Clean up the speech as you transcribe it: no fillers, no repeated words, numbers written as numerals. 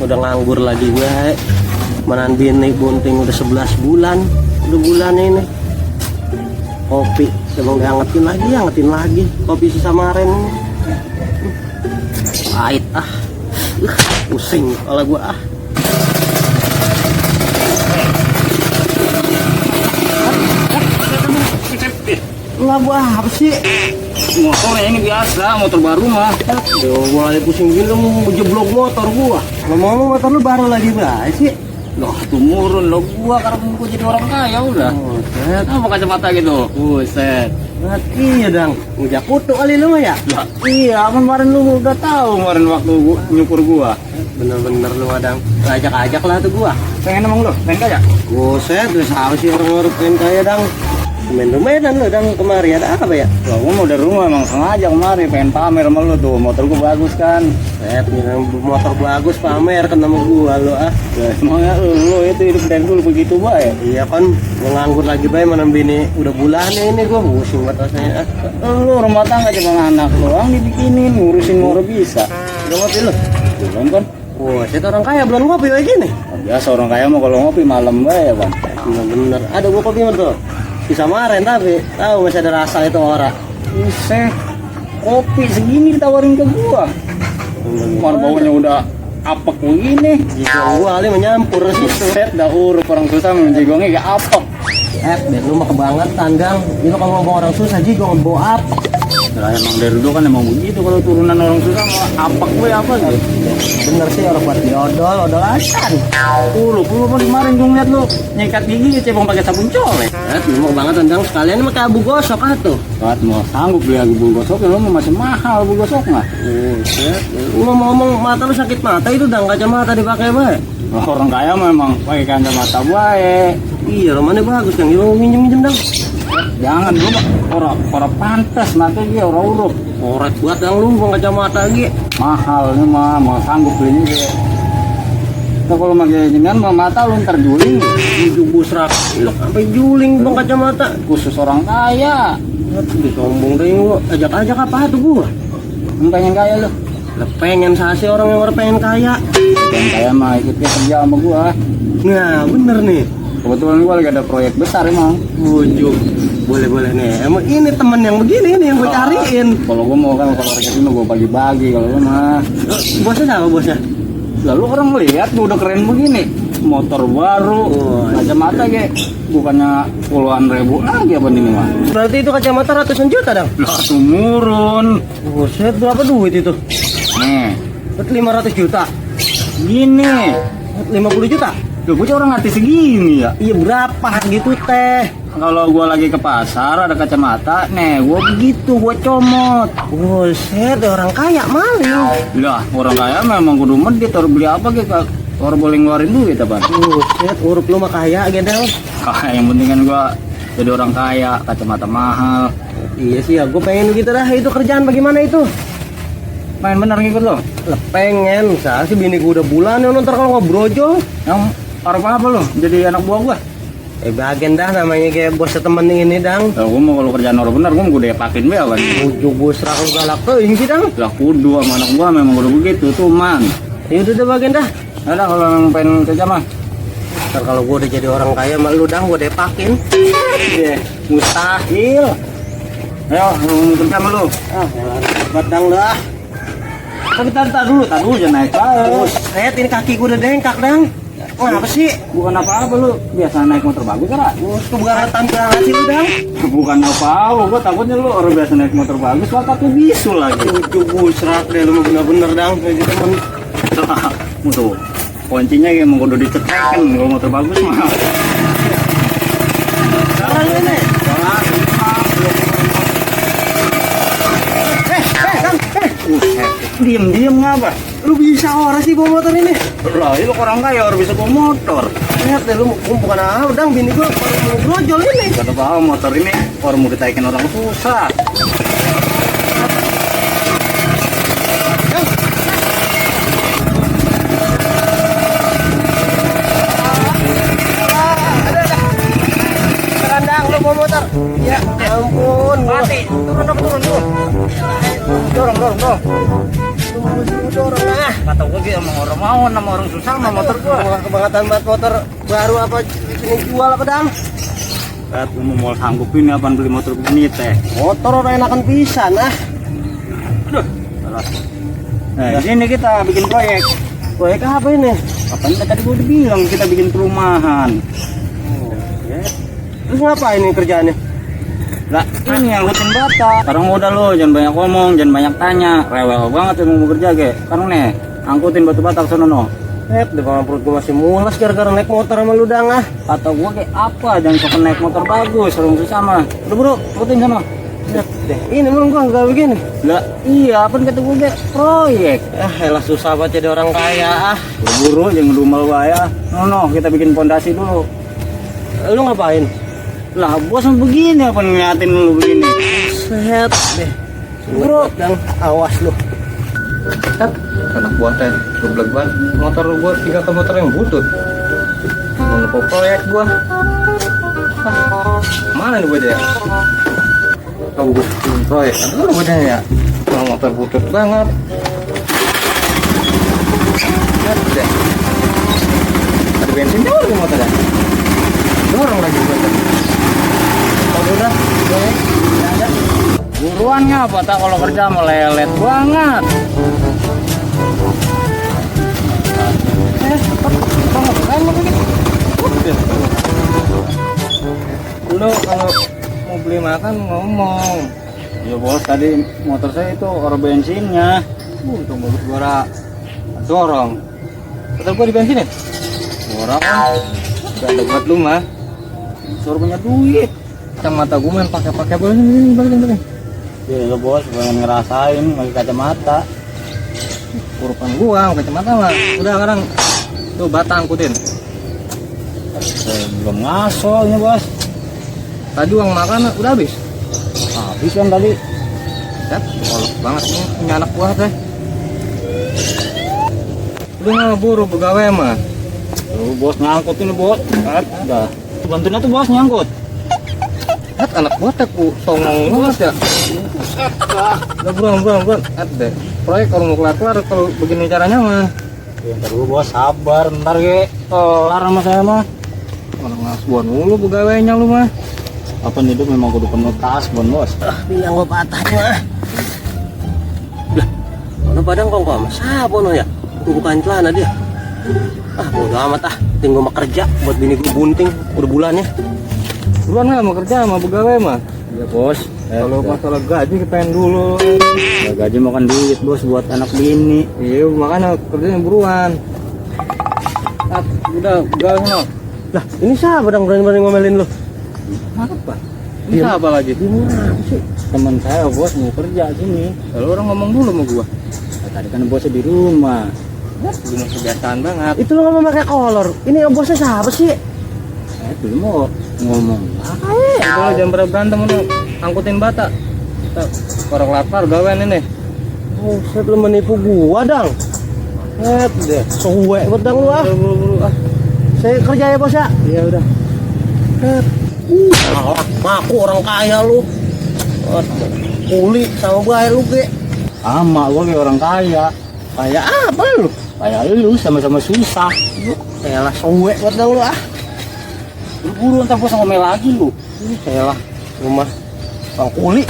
udah nganggur lagi gue. Manan bini bunting udah 11 bulan. Udah bulan ini. Kopi, emang diangetin lagi. Kopi si Samaren ini. Pahit pusing kepala gue Enggak gua apa sih? Motor ini biasa, motor baru mah. Aduh, gua lagi pusing gini mau jeblok motor gua. Ngomong-ngomong motor lu baru lagi berapa sih? Loh, tumurun lo gua karena gua jadi orang kaya udah. Oh, set. Apa kacamata gitu? Buset. Iya dang, ngejak kutu kali lu mah ya? Lah, iya, kemarin lu udah tahu kemarin waktu nyukur gua. Bener-bener lu adang. Ajak-ajak lah tuh gua. Pengen emang lu? Pengen kaya? Buset, terus apa sih orang pengen kaya dang? Main-mainan lu dang kemari ada apa ya? Lah, gua mau dari rumah emang sengaja kemarin pengen pamer sama lu tuh. Motor gua bagus kan. Set, motor bagus pamer kan sama gua lu Ya, emangnya lu itu hidup dari dulu begitu bae. Iya kan, gua nganggur lagi bae mana bini udah bulannya ini gua pusing banget rasanya. Lu rumah tangga cuma anak doang dibikinin, ngurusin orang bisa. Udah ngopi lu? Belum kan? Wah, saya orang kaya belum ngopi kayak gini. Biasa orang kaya mau kalau ngopi malam bae ya, Bang. Bener-bener. Ada gua kopi mah tuh. Bisa Samaren tapi tahu masih ada rasa itu orang. Buset. Kopi segini ditawarin ke gua. Mar baunya udah apek begini. Jika gua kali menyampur sih. Set dah urut orang susah menjigongnya kayak apek. Dan lu mah kebangetan, Gang. Ini kalau ngomong orang susah jigong bawa apa? Nah, emang dari dulu kan emang begitu kalau turunan orang susah mah apek gue apa gitu. Bener sih orang buat odol-odolan. Lu pun kemarin gue ngeliat lu nyikat gigi cebong pakai sabun colek. Lu mau kebangetan, Gang. Sekalian mah kayak abu gosok tuh. Saat mau sanggup beli abu gosok lu mah masih mahal abu gosok mah. Lu ngomong mata lu sakit mata itu dang kacamata dipakai bae. Orang kaya memang pakai kacamata bae. Iya, romanya bagus, Gang. Lu minjem-minjem, Dang. Jangan lu orang pantas mata dia orang urup. Oret buat Dang lu gua kacamata lagi. Mahal nih mah mau sanggup belinya dia. Nah, kalau pakai jenengan mah mata lu ntar juling. Busrak. Lu sampai juling bang kacamata. Khusus orang kaya. Disombong deh lu. Ajak-ajak apa tuh gua? Lu pengen kaya lu? Lah pengen sasi orang yang pengen kaya. Pengen kaya mah ikutnya kerja sama gua. Nah, bener nih. Kebetulan gua lagi ada proyek besar emang. Bujuk. Boleh nih. Emang ini temen yang begini nih yang gua cariin. Kalau gua mau kan kalau rezeki mah gua bagi-bagi kalau lu mah. Bosnya siapa bosnya? Lalu orang melihat gua udah keren begini. Motor baru, kacamata kayak bukannya puluhan ribu lagi apa ini mah. Berarti itu kacamata ratusan juta dong? Lah tumurun. Buset, berapa duit itu? Nih, 500 juta. gini. 50 juta? Loh, gua orang ngerti segini ya. Iya berapa gitu teh? Kalau gua lagi ke pasar ada kacamata, nih gua begitu gua comot. Buset, orang kaya maling. Lah, orang kaya memang kudu medit harus beli apa gitu. Orang boleh ngeluarin duit apa? Buset, urup lu mah kaya gendel. Yang penting kan gua jadi orang kaya, kacamata mahal. Iya sih ya, gue pengen gitu dah. Itu kerjaan bagaimana itu? Main bener ngikut lo? Lah pengen, saya sih bini gue udah bulan ya ntar kalau ngobrol. Yang apa lo? Jadi anak buah gua? Bagian dah namanya kayak bosnya temen ini dang. Lah gua mau kalau kerjaan orang bener gua udah yapakin be apa? Ujuk bos rakul galak tuh ini dang. Lah kudu sama anak gua memang udah begitu tuh man. Ya udah bagian dah. Ada kalau memang pengen kerja mah. Ntar kalau gue udah jadi orang kaya mah lu dang gue depakin. Iya, mustahil. Ayo, lu kerja sama lu. Hebat dang dah. Tapi tar dulu jangan naik lah. Buset, ini kaki gue udah dengkak dang. Oh apa sih? Bukan apa-apa lu, biasa naik motor bagus kan? Itu bukan tampilan sih lu dang. Bukan apa-apa, gua takutnya lu orang biasa naik motor bagus, otak lu bisul lagi. Ujuk busrak deh lu mah bener-bener dang. Kayak gitu temen. Tuh, kuncinya emang kudu dicetekin kalau motor bagus mah. Jalan ini. Diem ngapa? Lu bisa orang sih bawa motor ini? Lah, lu orang kaya orang bisa bawa motor. Lihat deh lu bukan apa dang bini gua baru mau brojol ini. Kata tahu motor ini orang mau ditaikin orang susah. Dang lu bawa motor. Ya ampun, Mati. Turun dong. Dorong. Lu orang lah. Kata gua gitu emang orang mau sama orang susah sama motor gua. Wah, kebangetan banget motor baru apa ini jual apa dam? Kat lu mau sanggupin apaan beli motor begini teh. Motor orang enakan pisan ah. Aduh, salah. Nah, di sini kita bikin proyek. Proyek apa ini? Apanya tadi gua udah bilang kita bikin perumahan. Ya. Terus ngapain ini kerjaannya? Lah, ini angkutin bata. Sekarang udah lo, jangan banyak ngomong, jangan banyak tanya. Rewel banget yang mau kerja ge. Sekarang nih, angkutin batu bata ke sono no. Deh kalau perut gua masih mulas gara-gara naik motor sama lu dang ah. Kata gua kayak apa, jangan suka naik motor bagus, orang susah mah. Udah bro, angkutin sono. Deh, ini emang gua enggak begini. Lah, iya, apa kata gua ge proyek. Elah susah banget jadi orang kaya ah. Buru-buru jangan ngedumel wae ah. No, kita bikin pondasi dulu. Lu ngapain? Lah, bos begini apa ngeliatin lu begini? Set deh. Bro, dang awas lu. Anak buah teh geblek banget, motor gua tinggal ke motor yang butut. Mau ngepo proyek gua. Mana nih bocah ya? Tahu gua bikin proyek, aduh bocah ya. Mau motor butut banget. Lihat deh. Ada bensin jauh di motornya. Dorong lagi bocah. Oh udah, proyek. Ada. Buruan ngapa tak kalau kerja melelet banget. Lu kalau mau beli makan ngomong. Ya bos, tadi motor saya itu oro bensinnya. Untung bagus gua dorong. Motor gua di bensin ya? Orang kan Gak ada buat lu mah. suruh punya duit. Kacamata gua main pakai balikin. Ya bos, pengen ngerasain pakai kacamata. Urupan gua kacamata mah. Udah sekarang tuh bata angkutin. Belum ngaso ini bos. Tadi uang makan udah habis. Habis kan tadi. Ya, kolot banget ini anak gua teh. Udah nggak buru pegawai mah. Tuh bos ngangkut ini bos. Udah. Bantuin tuh bos nyangkut. Lihat anak gua teh ku songong banget ya. Udah buruan. Deh. Proyek kalau mau kelar kalau begini caranya mah. Ya, ntar dulu bos, sabar, ntar ge kelar sama saya mah. Orang ngasbuan mulu pegawainya lu mah. Apa hidup memang kudu penuh tas bon bos. Bilang gua patah mah. Lah, mana padang kong kok siapa no ya? Gua bukain celana dia. Ah, bodo amat ah. Tinggal gua mah kerja buat bini gua bunting udah bulannya. Buruan nggak mau kerja sama pegawai mah. Iya bos. Kalau masalah gaji kepengen dulu. Ya, gaji makan duit bos buat anak bini. Iya makanya kerjanya buruan. Udah gas no. Lah, ini siapa dang berani-berani ngomelin lu? Apa? Ini siapa lagi? Gimana sih? Teman saya bos mau kerja sini. Kalau orang ngomong dulu sama gua. Nah, tadi kan bosnya di rumah. Gini kebiasaan banget. Itu lu ngomong pakai kolor. Ini bosnya siapa sih? Itu mau ngomong. Kalau jam berapa berantem udah angkutin bata. Orang lapar gawean ini. Oh, saya belum menipu gua dang. Deh, suwe buat dang lu ah. Buru-buru ah. Saya kerja ya bos ya. Iya udah. Ngaku orang kaya lu. Kuli sama bayar lu ge. Sama gua kayak orang kaya. Kaya apa lu? Kayak lu sama-sama susah. Yalah suwe buat dang lu ah. Buru-buru ntar bos ngomel lagi lu. Yalah rumah Bang Kuli.